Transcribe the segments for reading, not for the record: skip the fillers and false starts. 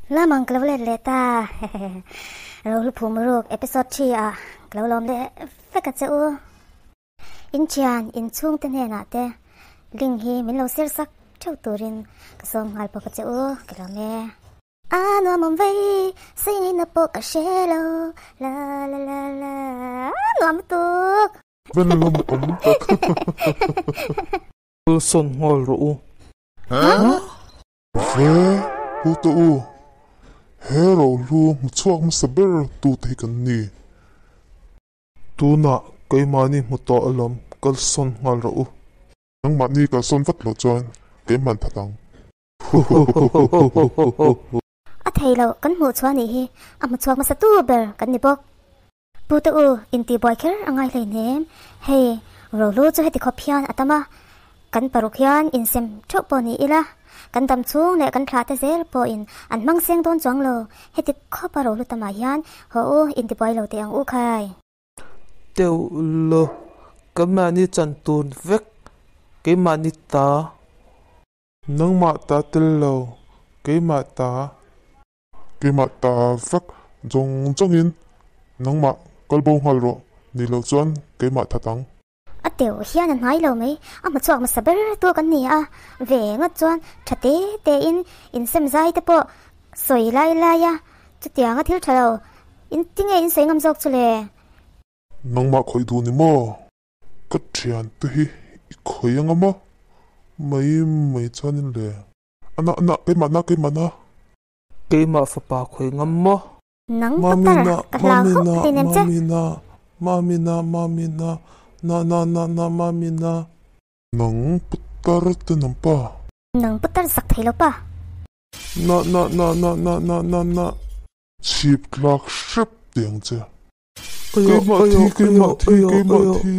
Lamang ka lo let leh ta. Rohlu phum ruk episode thi ah ka lo lawm leh vek a che u. In thian in chhungte hnenah te link hi min lo share sak theuh turin ka sawm nghal bawk a che u ka lawm e. A nuam awm vei sawi ngaihna pawh ka hre lo la la la la nuam lutuk. Ven lam awm tak. Wilson nghal rawh u. Ve, pu te u, he rohlu hmu chhuak hmasa ber tute hi kan ni. Tunah keimahni hmu tawh alawm, kalsawn nghal rawh u. Nangmahni kalsawn vat loh chuan keimah an that ang. A thei loh kan hmuh chhuah nih hi a hmu chhuak hmasa tu ber kan ni bawk. Pu te u, intihbuai kher a ngai hleinem. Hei, rohlu chu heti khawp hian a tam a, kan paruk hian insem theuh pawh ni ila, kan dam chhung leh kan thlah te zel pawhin an hmang seng dawn chuang lo. Heti khawp a rohlu tamah hian haw u, intibuai lo teh ang u khai. Deuh lo, kan mahni chan tur vek, keimahni ta. Nangmah ta tel lo, keimah ta. Keimah ta vek zawng zawngin nangmah kal bo nghal rawh, ni loh chuan keimah that ang. A teuh hian a hnai lo mai, a hmu chhuak hmasa ber tu kan ni a, ve ngawt chuan tha te te in insem zai te pawh sawi lai lai a, chutianga thil tha lo in tinge in sawi ngam zawk chu le? Nangmah khawih duh ni maw? Ka thiante hi i khawih anga maw? Mai mai chuanin le. A na na keimah na keimah na. Keimah fapa khawi ngam maw? Nang putar ka hlau hauh hleinem che. Mamina mamina mamina na na na na mamina. Nang putar te nam pa. Nang putar zak thei lo pa. Na na na na na na na na. Chhip tlak hrep teh ang che. Keimah thi keimah thi keimah thi.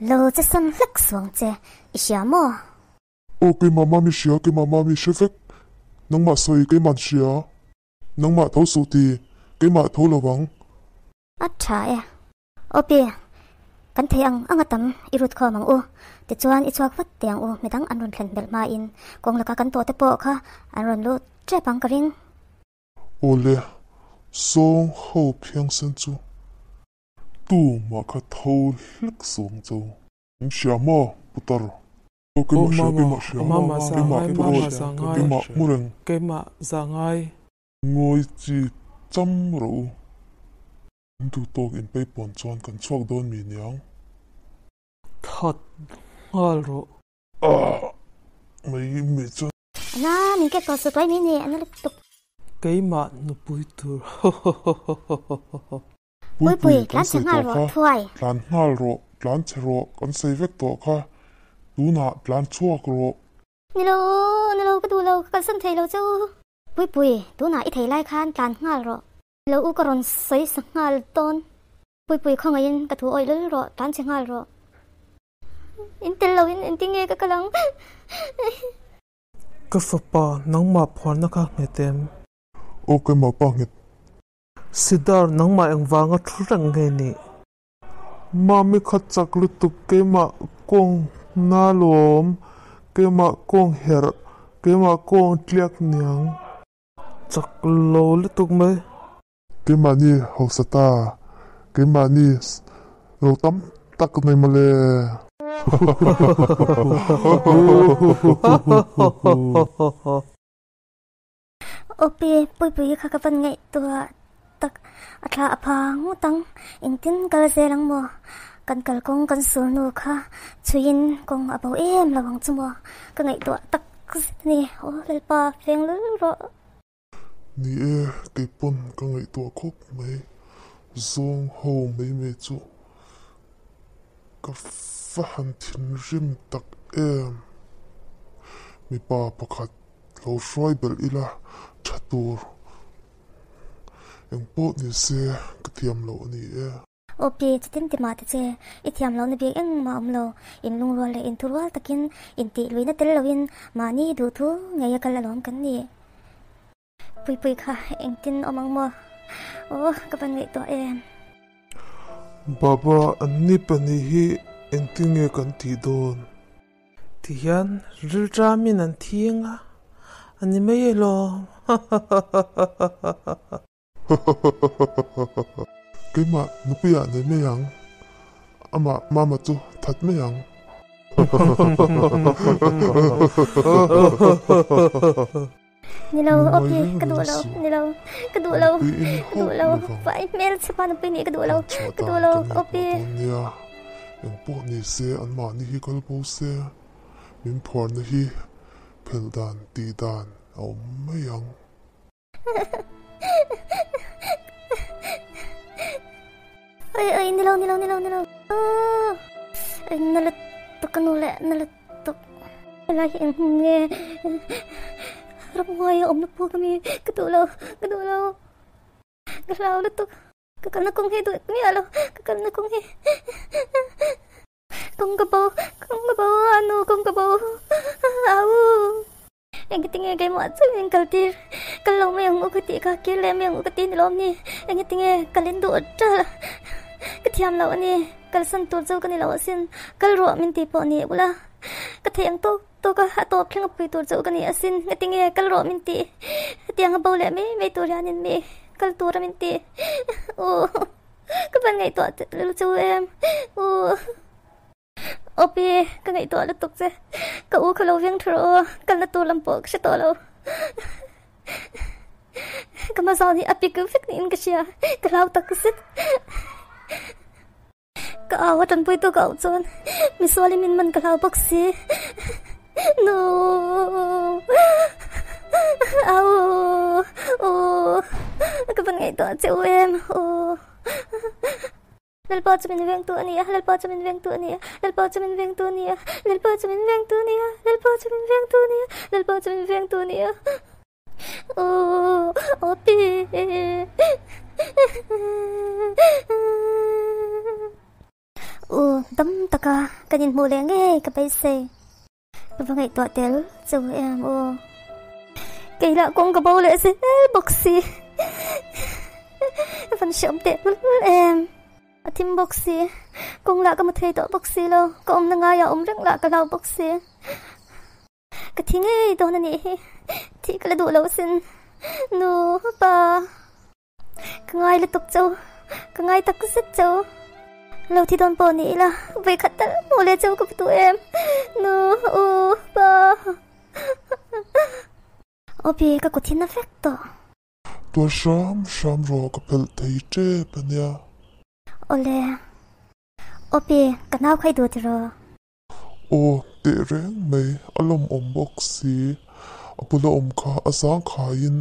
Lo che sawn hlek suang che, i hria maw? Aw keimah mami hria, keimah mami hre vek. Nangmah sawi keimah'n hria. Nangmah tho suh ti, keimah tho lo vang. A tha e. Aw pi, kan thei ang anga tam i rut khawm ang u. Tichuan i chhuak vat teh ang u, midang an rawn thlen hmelh hmain kawng laka kan tawhte pawh kha an rawn lut tep ang ka ring. Aw le, sawng ho phiangsen chu. Tu mah kha tho hlek suang cho. In hria maw putar? Aw keimah hria keimah hria keimah purawn keimah mu reng. Keimah za ngai. Ngawi chi cham rawh u. In duh tawk in pei pawn chuan kan chhuak dawn mi niang. That nghal rawh. Ah mai mai chuan. Ana min kek tawh suh tuai mai ni ana lutuk. Keimah nupui tur hohohohohoho. Puipui, tlan chhe nghal rawh, thuai. Tlan nghal rawh, tlan chhe rawh, kan sawi vek tawh kha. Tunah tlan chhuak rawh. Ni lo, ni lo, ka duh lo, ka kalsan thei lo che u. Puipui, tunah i thei lai khan tlan nghal rawh. Ni lo u, ka rawn sawi sa nghal dawn. Puipui, khawngaihin ka thu awih lul rawh, tlan chhe nghal rawh. In tel loin engtin nge ka kal ang? Ka fapa, nangmah phuarna kha nghet em? Aw, keimah pa nghet. Sidar, nangmah engvanga thu reng nge nih? Mami kha chak lutuk, keimah kawng na lawm, keimah kawng herh, keimah kawng tliak niang. Chak lo lutuk mai. Keimahni hausa ta, keimahni ro tam tak nei mawle. Awpi, Puipui kha ka van ngaihtuah tak a thla a pha ngawt ang, engtin kal zel ang maw? Kan kalkawng kan sulnu kha chhuiin kawng a bo em lo ang chu maw? Ka ngaihtuah tak zet a ni, aw Lalpa veng lul rawh. Ni e, kei pawn ka ngaihtuah khawp mai, zawng ho mai mai chu ka va han thinrim tak em, mipa pakhat Lo hruai belh ila tha tur eng pawh ni se ka thiam loh a ni e. Aw pi, chitin ti mah ta che, i thiam lohna bik engmah awm lo, in lungrual leh in thurual takin intih luihna tel loin mahni duhthu ngei a kal alawm kan ni. Puipui kha engtin awm ang maw? Aw, ka van ngaihtuah em. Baba, anni pahnih hi engtin nge kan tih dawn? Tihian rilṭamin an thing a, a ni mai alawm. Keimah nupuiah nei mai ang, amah mama chu that mai ang. Ni lo, Opi, ka duh lo, ni lo, ka duh lo, ka duh lo, vai hmel chhe pa nupui nih ka duh lo, ka duh lo, Opi. Nia, eng pawh ni se anmahni hi kal bo se, min phuarna hi phelh dan tih dan a awm mai ang. Oi oi ni lo ni lo ni lo ni lo Oi na lutuk ka nu leh na lutuk Helai hi eng hmun nge Ramhuai a awm na pu ka mi ka duh lo ka duh lo Ka hlau lutuk ka kalna kawng hi duh miah lo ka kalna kawng hi Kawng ka bo kawng ka bo a nu kawng ka bo Au. Engtinge keimah chu min kal tir? Kal lo mai ang u ka tih kha, kir leh mai ang u ka ti ni lawm ni? Engtinge kal in duh ṭal a? Ka thiam loh a ni, kalsan tur chu ka ni lo asin, kal rawh min ti pawh ni ula, ka theih ang tawk tawk a, a tawp thleng a pui tur chu ka ni asin, engtinge kal rawh min ti? Hetiang a bo leh mai mai tur hianin mi kal tur a min ti? Aw, ka van ngaihtuah chu em? Aw. Opi, ka ngaihtuah lutuk che. Ka u kha lo veng thu rawh aw, kalna tur lam pawh ka hre tawh lo. Ka hma zau hi a pik vek niin ka hria, ka hlau tak zet. Ka au a tanpuitu ka auh chuan misualin min man ka hlau bawk si. Nu! Au! U! Ka van ngaihtuah che u em? U! Lalpa chu min vengtu a ni a, Lalpa chu min vengtu a ni a, Lalpa chu min vengtu a ni a, Lalpa chu min vengtu a ni a, Lalpa chu min vengtu a ni a, Lalpa chu min vengtu a ni a. Aw, Opi. U, dam taka kan inhmuh leh ngei ka beisei. Ka va ngaihtuah tel cheu em aw. Kei lah kawng ka bo leh zel bawk si. Ka van hreawm teh lul em. A thim bawk si. Kawng lah ka mu thei tawh bawk si lo. Ka awmna ngaiah awm reng lah ka hlau bawk si. Ka thi ngei dawn a nih hi. Thih ka la duh lo asin. Nu, pa. Ka ngai lutuk chau, ka ngai tak zet chau. Lo thi dawn pawh ni ila, vawi khat tal hmuh leh chau ka va duh em. Nu, u, pa. Opi, ka kut hi na vek tawh. Tuar hram hram rawh ka phelh thei tep a nia. Awle. Opi, ka nau kha i duh tiraw? Aw, teh reng mai, a lawmawm bawk si. A bula awm kha a zang khaiin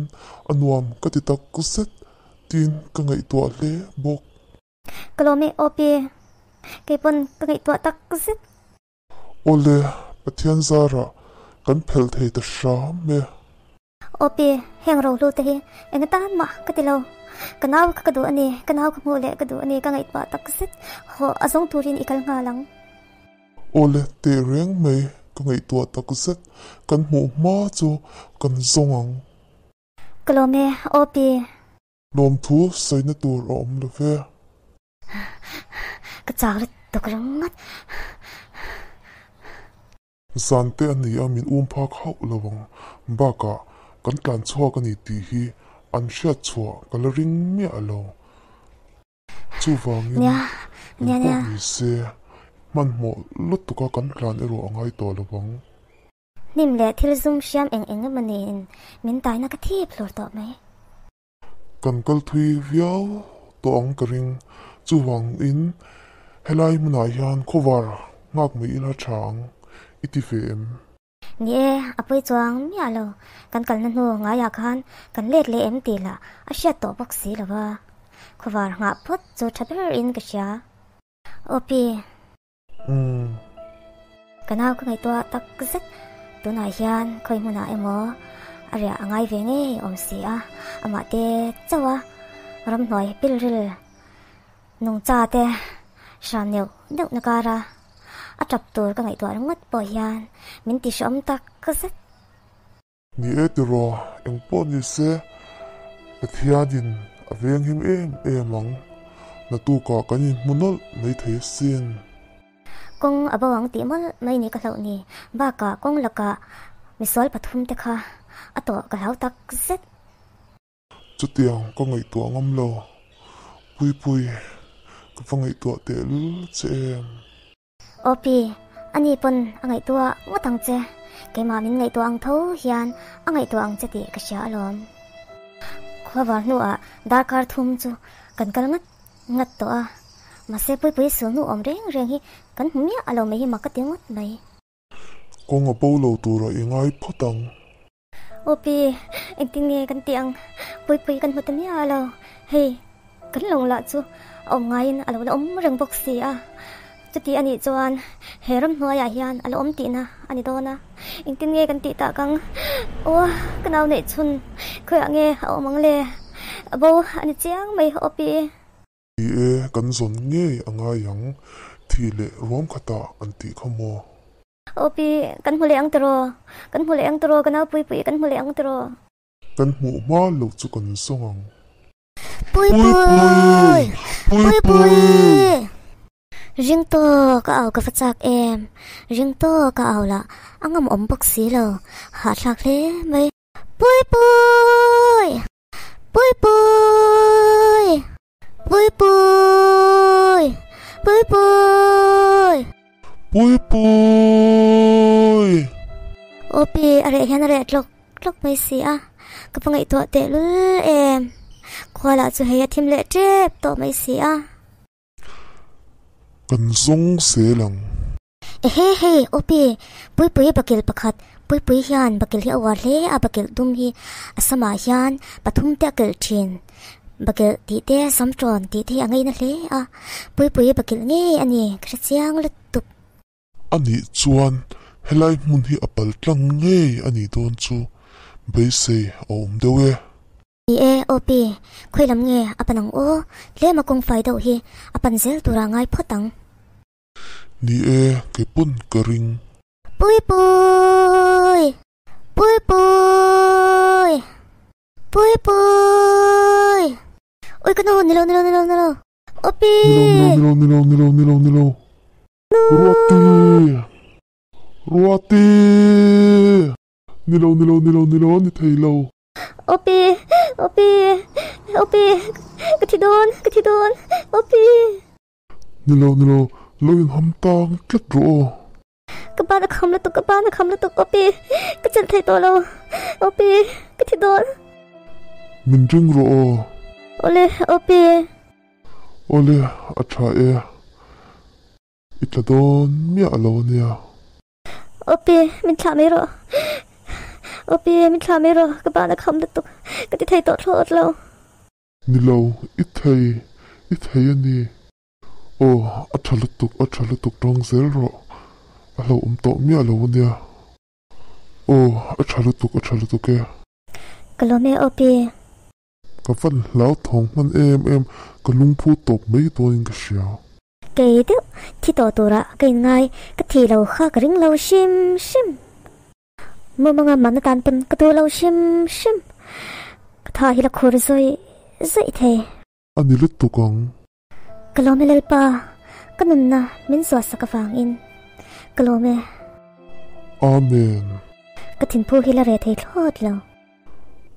a nuam ka ti tak zet tiin ka ngaihtuah hle bawk. Ka lawm e, aw pi. Kei pawn ka ngaihtuah tak zet. Aw le, Pathian zarah kan phelh thei ta hram e. Aw pi, heng rohlu te hi eng atan mah ka ti lo. Ka nau kha ka duh a ni, ka nau ka hmuh leh ka duh a ni, ka ngaihtuah tak zet. Haw a zawng turin i kal nghal ang. Aw le, teh reng mai, ka ngaihtuah tak zet. Kan hmuh hma chu kan zawng ang. Ka lawm e, aw pi. Lawmthu sawina tur a awm lo ve. Ka chau lutuk ringawt. Zan te a ni a, min um phak hauh lo ang. Bakah, kan tlan chhuak a ni tih hi an hriat chhuah ka la ring miah lo. Chuvangin, eng pawh ni se, hmanhmawh lutuka kan tlan erawh a ngai tawh lo ang. Hnim leh thil zum hriam eng eng emaw niin min taina ka thip hlur tawh mai. Kan kal thui viau tawh ang ka ring. Chuvangin helai hmunah hian khawvar nghak mai ila tha ang i ti ve em? Ni e, a pawi chuang miah lo. Kan kalna hnu ngaiah khan kan let leh em tih lah a hriat tawh bawk si lo va. Khawvar nghah phawt chu tha ber in ka hria. Aw pi. Umm. Ka nau ka ngaihtuah tak zet. Tunah hian khawi hmunah emaw a riah a ngai ve ngei awm si a, amah te chauh a ramhnuai pilril nungcha te hram neuh neuh na kara a tap tur ka ngaihtuah ringawt pawh hian min ti hreawm tak zet. Ni e tiraw, eng pawh ni se Pathianin a venghim em em ang, naktukah kan inhmu nawlh mai thei asin. Kawng a bo ang tih mawlh mai ni ka hlauh ni. Bakah kawng lakah misual pathum te kha a tawh ka hlau tak zet. Chutiang ka ngaihtuah ngam lo. Puipui, ka va ngaihtuah tehlul che em? Aw pi, ani pawn a ngaihtuah ngawt ang che. Keimah min ngaihtuah ang tho hian a ngaihtuah ang che tih ka hria alawm. Khua var hnuah darkar thum chu kan kal ngat ngat tawh a, mahse Puipui sul hnu awm reng reng hi kan hmu miah alo mai hi mak ka ti ngawt mai. Kawng a bo lo tura i ngai phawt ang. Aw pi, engtin nge kan tih ang? Puipui kan hmu ta miah lo. Hei, kan lawng lah chu a awm ngaiin a lo la awm reng bawk si a. Chuti a nih chuan he ramhnuaiah hian a la awm tihna a ni dawn a. Engtin nge kan tih tak ang? Aw, ka nau neih chhun khawiah nge a awm ang le? A bo a ni chiang mai, aw pi. Ni e, kan zawn ngei a ngai ang, thih leh ruam khatah an tih kha maw? Aw pi, kan hmu leh ang tiraw? Kan hmu leh ang tiraw? Ka naupui pui kan hmu leh ang tiraw? Kan hmuh hma lo chu kan zawng ang. Puipui! Puipui! Ring tawk a au ka va chak em? Ring tawk a au lah a ngam awm bawk si lo, hahthlak hle mai. Puipui! Puipui! Puipui! Puipui! Puipui! Aw pi, a reh hian a reh tlawk tlawk mai si a, ka va ngaihtuah tehlul em. Khua lah chu hei a thim leh tep tawh mai si a. Kan zawng zel ang. Ehe hei, aw pi, Puipui bakilh pakhat, Puipui hian bakilh hi a uar hle a, bakilh dum hi a samah hian pathum te a kilh thin, bakilh tih te sam tawn tih te hi a ngaina hle a, Puipui bakilh ngei a ni, ka hre chiang lutuk. A nih chuan helai hmun hi a pal tlang ngei a nih dawn chu beisei a awm deuh e. Ni e, aw pi, khawi lam nge a pan ang aw, tlem a kawng fai deuh hi a pan zel tura ngai phawt ang. Ni e, kei pawn ka ring. Puipui! Puipui! Puipui! Ui ka nu, nilo, nilo, nilo, nilo. Aw pi! Nilo, nilo, nilo, nilo, nilo, nilo. Ruati! Ruati! Nilo, nilo, nilo, nilo, a ni thei lo. Aw pi! Aw pi! Aw pi! Ka thi dawn, ka thi dawn. Aw pi! Ni lo, ni lo, lo inham tang tlat rawh aw. Ka ban a kham lutuk, ka ban a kham lutuk, aw pi, ka chelh thei tawh lo, aw pi, ka thi dawn. Min ring rawh aw. Awle, aw pi. Awle, a tha e. I tla dawn miah lo a nia. Aw pi, min thlah mai rawh. Aw pi, min thlah mai rawh, ka ban a kham lutuk, ka ti thei tawh thlawt lo. Ni lo, i thei, i thei a ni. Aw, a tha lutuk, a tha lutuk tawng zel rawh. A hlauhawm tawh miah lo a nia. Aw, a tha lutuk, a tha lutuk e. Ka lawm e, aw pi. Ka van hlau thawng hman em em, ka lungphu tawp mai dawnin ka hria. Kei deuh thi tawh turah ka inngai, ka thih lo kha ka ring lo hrim hrim. Mumanga man atan pawn ka duh lo hrim hrim. Ka tha hi la khur zawih zawih thei. A ni lutuk ang. Ka lawm e Lalpa, ka nunna min zuahsak avangin ka lawm e. Amen. Ka thinphu hi la reh thei thlawt lo.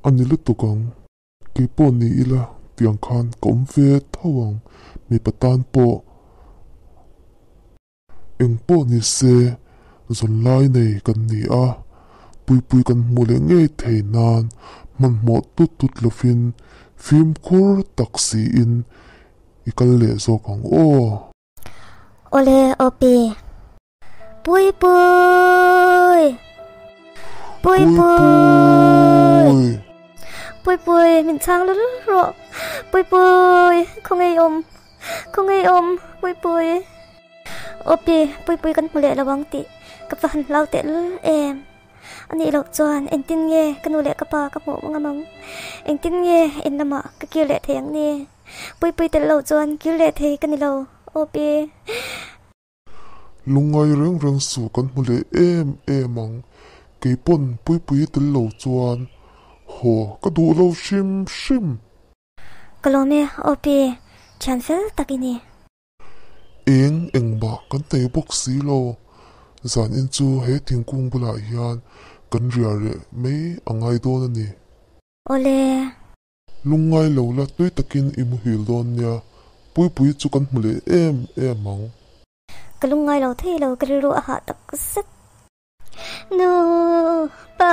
A ni lutuk ang. Kei pawh ni ila tiang khan ka awm ve tho ang, mipa tan pawh eng pawh ni se zawn lai nei kan ni a, puipui kan hmuh leh ngei thei nan hmanhmawh tut tut lovin fimkhur tak siin i kal leh zawk ang aw. Awle aw pi. Pui pui. Pui pui. Pui pui min chhang lul rawh. Pui pui khaw ngei awm. Khaw ngei awm pui pui. Aw pi pui pui kan hmu leh lo ang tih ka va han hlau teh lul em. A nih loh chuan engtin nge ka nu leh ka pa ka hmuh ngam ang. Engtin nge in lamah ka kir leh thei ang ni. Puipui tel lo chuan kir leh thei ka ni lo, aw pi. Lungngai reng reng suh kan hmu leh em em ang, kei pawn Puipui tel lo chuan haw ka duh lo hrim hrim. Ka lawm e, aw pi, thian fel tak i ni. Eng engmah kan nei bawk si lo. Zanin chu he thingkung bulah hian kan riah reh mai a ngai dawn a ni. Awle. Lungngai lo la tui takin i muhil dawn nia, Puipui chu kan hmu leh em em ang. Ka lungngai lo thei lo, ka rilru a hah tak zet. Nu, pa,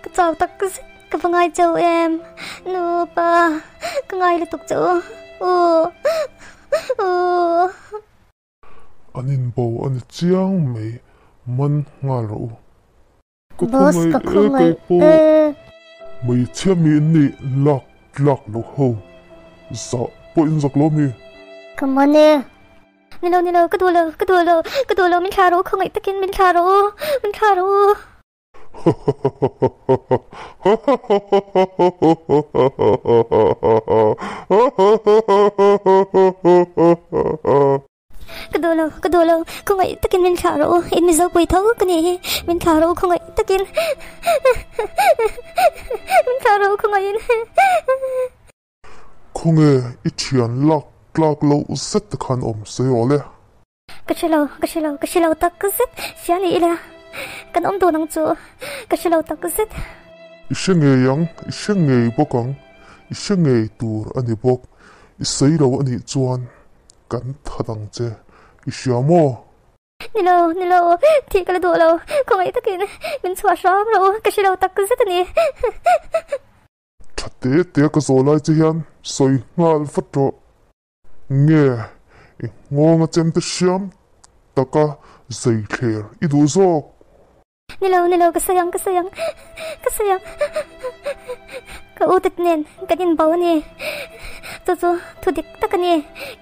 ka chau tak zet, ka va ngai chau em. Nu, pa, ka ngai lutuk che u. U, u. An inbo a ni chiang mai, man nghal rawh u. Ka Boss, ka khawngaih e khawngaih kei pawh. e. Hmeichhia mi in nih lak tlak lo ho. Zah pawh in zak lo mi. Come on e. Ni lo, ni lo, ka duh lo, ka duh lo, ka duh lo, min thlah rawh u, khawngaih takin min thlah rawh u, min thlah rawh u. Ka duh lo, ka duh lo, khawngaih takin min thlah rawh u, in Mizo pui tho ka nih hi, min thlah rawh u khawngaih takin, min thlah rawh u khawngaihin. Khawnge i thian lak tlak loh zet te khan awm sawi rawh le. Ka hre lo, ka hre lo, ka hre lo tak zet, hria ni ila kan awm dun ang chu, ka hre lo tak zet. I hre ngei ang, i hre ngei bawk ang, i hre ngei tur a ni bawk, i sawi lo a nih chuan Kan that ang che, i hria maw? Ni lo, ni lo, thih ka la duh lo, khawngaih takin min chhuah hram rawh u, ka hre lo tak zet a ni. Tha te te ka zawh lai che hian sawi nghal vat rawh. Nge, i nghawng a chem te hriam taka zei thler i duh zawk? Ni lo, ni lo, ka sawi ang, ka sawi ang, ka sawi ang. Ka u te nen kan inbo a ni. Chu chu thu dik tak a ni.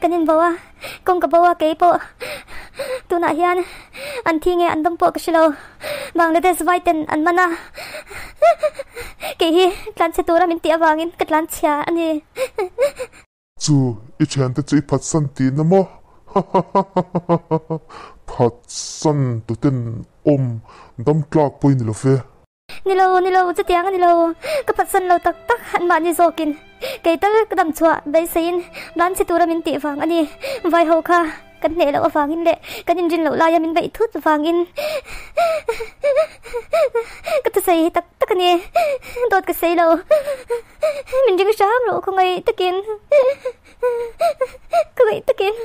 Kan inbo a, kawng ka bo a kei pawh tunah hian an thi nge an dawm pawh ka hre lo. Bangladesh vai ten an man a, kei hi tlanchhe tura min tih avangin ka tlanchhia a ni. Chu, i thiante chu i phatsan tihna maw? Hahahahaha Phatsan tuten awm dam tlak pawh i ni lo ve. Ni lo, ni lo, chutiang a ni lo. Ka phatsan lo tak tak anmahni zawkin kei tal ka dam chhuah beiseiin blanchhe tura min tih vang a ni. Vai ho kha kan hneh loh avangin leh kan inrin loh laia min beih thut vangin ka thusawi hi tak tak a ni. Dawt ka sawi lo. Min ring hram rawh khawngaih takin. Khawngaih takin.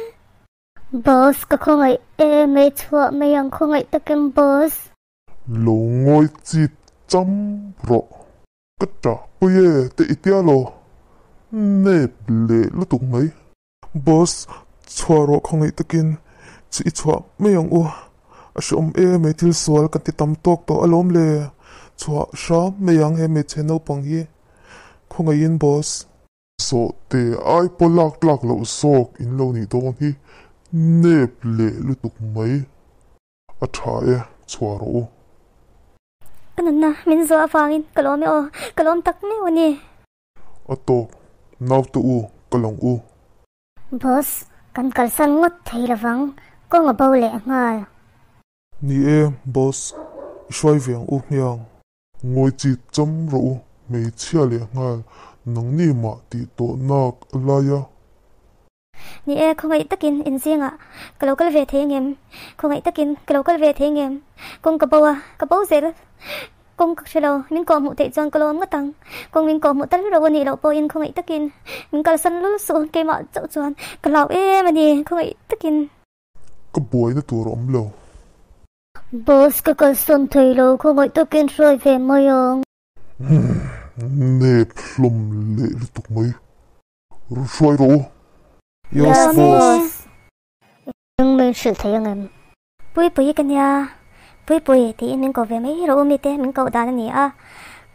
Boss ka khawngaih e mai chhuah mai ang khawngaih takin boss. Lo ngawi chip cham rawh. Ka tah pui e te i tia lo. Nep leh lutuk mai. Boss, chhuah rawh khawngaih takin chi i chhuah mai ang u. A hreawm em mai thil sual kan ti tam tawk tawh alawm le. Chhuah hram mai ang he hmeichhe naupang hi. Khawngaihin boss. Zawhte ai pawh lak tlak loh zawk in lo nih dawn hi nep leh lutuk mai. A tha e, chhuah rawh u. Ka nunna min zuah avangin ka lawm e aw, ka lawm tak meuh a ni. A tawk, naute u, ka lang u. Boss, kan kalsan ngawt thei lovang, kawng a bo leh nghal. Ni e, boss, i hruai ve ang u hmiang. Ngawi chip cham rawh u, hmeichhia leh nghal, nangni mah tih tawh nak a lai a. Ni e, khawngaih takin in zingah ka lo kal ve thei angem? Khawngaih takin ka lo kal ve thei angem? Kawng ka bo a, ka bo zel. Kawng ka hre lo, min kawh hmuh theih chuan ka lawm ngawt ang. Kawng min kawh hmuh tal ro a nih loh pawhin khawngaih takin min kalsan lul suh, keimah chauh chuan ka hlau em a ni, khawngaih takin. Ka buaina tur a awm lo. Boss, ka kalsan thei lo, khawngaih takin hruai ve mai ang. Nep hlawm leh lutuk mai. Hruai rawh u. Yes boss. Eng min hrilh thei angem? Puipui ka nia. Puipui tiin min ko ve mai rawh u mite min koh dan a ni a.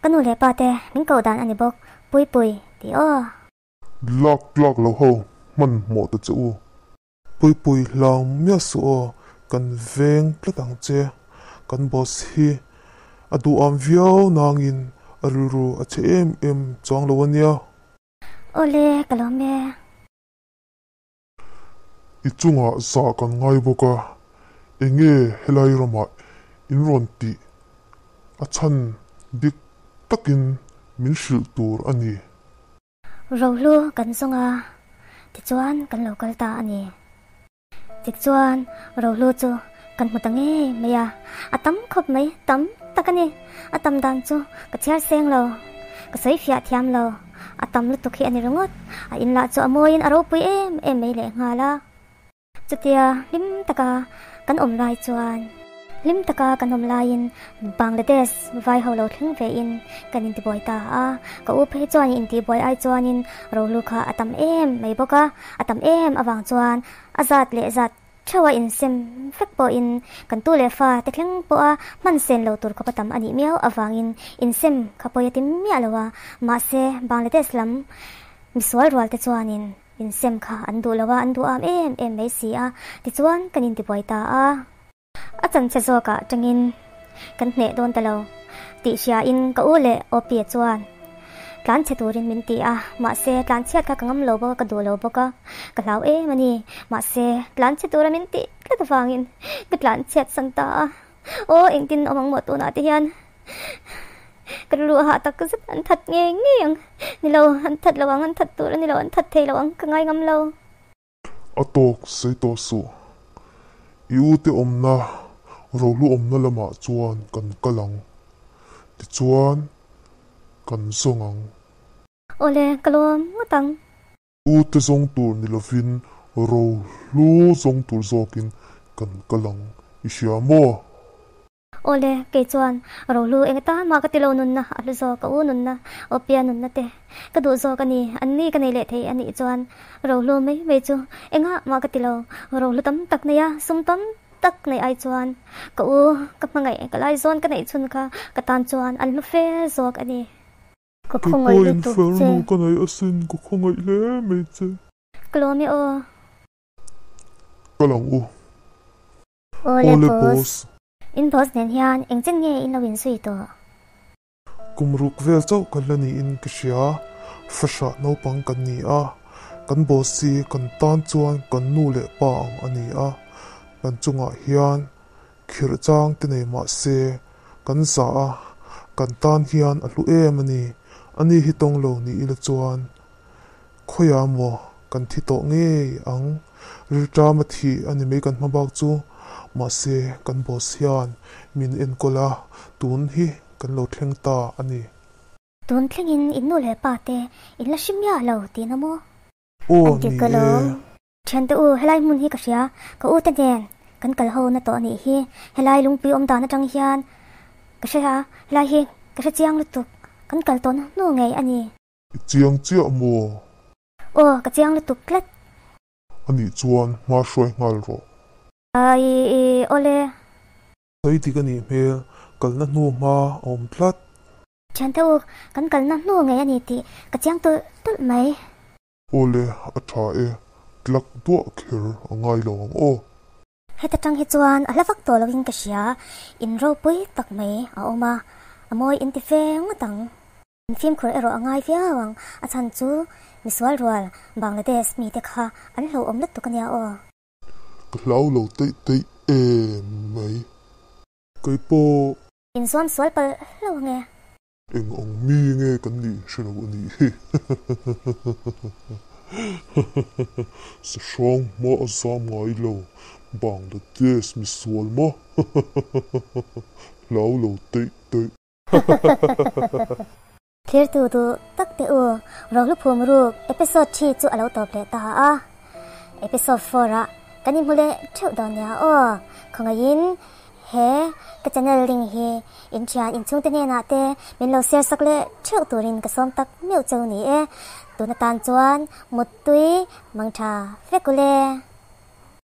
Ka nu leh pa te min koh dan a ni bawk. Puipui tih aw. Lak tlak lo ho hman hmawh ta che u. Puipui hlau miah suh aw, kan veng tlat ang che. Kan boss hi a duham viau nangin a rilru a chhe em em chuang lo a nia. Awle, ka lawm e. I chungah zah kan ngai bawk a, enge helai ramah in rawn tih a chhan dik takin min hrilh tur a ni. Rohlu kan zawng a, tichuan kan lo kal ta a ni. Tichuan rohlu chu kan hmu ta ngei mai a, a tam khawp mai, tam tak a ni. A tam dan chu ka chhiar seng lo, ka sawi fiah thiam lo, a tam lutuk hi a ni ringawt. A in lah chu a mawiin a ropui em em mai lehnghal a. Chutia hlim taka kan awm lai chuan hlim taka kan awm laiin Bangladesh vai ho lo thleng vein kan intibuai ta a, ka u phei chuan intihbuai ai chuanin rohlu kha a tam em mai bawk a, a tam em avang chuan a zat leh zat theuha insem vek pawhin kan tu leh fa te thleng pawha hman sen lo tur khawp a tam a nih miau avangin insem kha pawi a ti miah lo a, mahse Bangladesh lam misual rual te chuanin Insem kha an duh lo a, an duh am em em mai si a, tichuan kan intibuai ta a. A chanche zawkah tangin kan hneh dawn ta lo tih hriain ka u leh Opie chuan tlanchhe turin min ti a, mahse tlanchhiat kha ka ngam lo bawk a, ka duh lo bawk a, ka hlau em a ni. Mahse tlanchhe tura min tih tlat avangin ka tlanchhiat san ta a, aw engtin awm ang maw tunah te hian. Ka rilru a hah tak zet an that ngei ngei ang. Ni lo, an that lo ang, an that tur a ni lo, an that thei lo ang, ka ngai ngam lo. A tawk sei tawh suh. I u te awmna, rohlu awmna lamah chuan kan kal ang. Tichuan, kan zawng ang. Awle, ka lawm ngawt ang. U te zawng tur ni lovin rohlu zawng tur zawkin kan kal ang, i hria maw? Awle, kei chuan rohlu eng atan mah ka ti lo nunna a hlu zawk, ka u nunna, Awpia nunna te ka duh zawk a ni, an ni ka nei leh thei a nih chuan rohlu mai mai chu engah mah ka ti lo, rohlu tam tak nei a, sum tam tak nei ai chuan ka u ka hmangaih ka laizawn ka neih chhun kha ka tan chuan an hlu fe zawk a ni. Ka khawngaih Keipawhin lutuk fel che. nu ka nei asin, ka khawngaih hle mai che. Ka lawm e aw. Ka lang u. Awle Awle boss. boss. In boss nen hian engchen nge in lo inzui tawh? Kum ruk vel chauh kan la niin ka hria. Fahrah naupang kan ni a, kan boss hi kan tan chuan kan nu leh pa ang a ni a, kan chungah hian Khirh chang te nei mah se, kan zah a, kan tan hian a hlu em a ni. Ani hi tawng lo ni ila chuan khawiah maw kan thi tawh ngei ang. Rilṭam a thih a ni mai kan hma bak chu. Mahse, kan boss hian min enkawl a, tun hi kan lo thleng ta a ni. Tun thlengin in nu leh pa te in la hri miah lo tihna maw? Aw An ti ni ka e. lawm. Thiante u, helai hmun hi ka hria, ka u te nen kan kal ho na tawh a nih hi. Helai lungpui awm dan atang hian ka hre a, helai hi ka hre chiang lutuk, kan kal tawhna hnu ngei a ni. I chiang chiah maw? Aw, ka chiang lutuk tlat. A nih chuan hma hruai nghal rawh. Ai, awle. Sawi dik a nih hmel, kalna hnu hma a awm tlat. Thiante u, kan kalna hnu ngei a ni tih ka chiang tulh tulh mai. Awle, a tha e, tlak duah kher a ngai lo ang aw. Heta tang hi chuan a hla vak tawh loin ka hria, in ropui tak mai a awm a, a mawi in ti fe ngawt ang. In fimkhur erawh a ngai viau ang, a chhan chu misual rual Bangladesh mite kha an hlauhawm lutuk a nia aw. Ka hlau lo teih teih em mai. Kei pawh. Inzuam sual palh hlauh ang e. Eng ang mi nge kan nih hre lo a nih hi. Sahrang hma a zam ngai lo, Bangladesh misual maw? Hlau lo teih teih. Thirtu duh tak te u, Rohlu Phum Ruk episode 3 chu a lo tawp leh ta a. Episode 4 ah kan inhmu leh theuh dawn nia aw. Khawngaihin he ka channel link hi in thian inchhungte hnenah te min lo share sak leh theuh turin ka sawm tak meuh cheu ni e. Tun atan chuan Muttui Mangtha vek ule.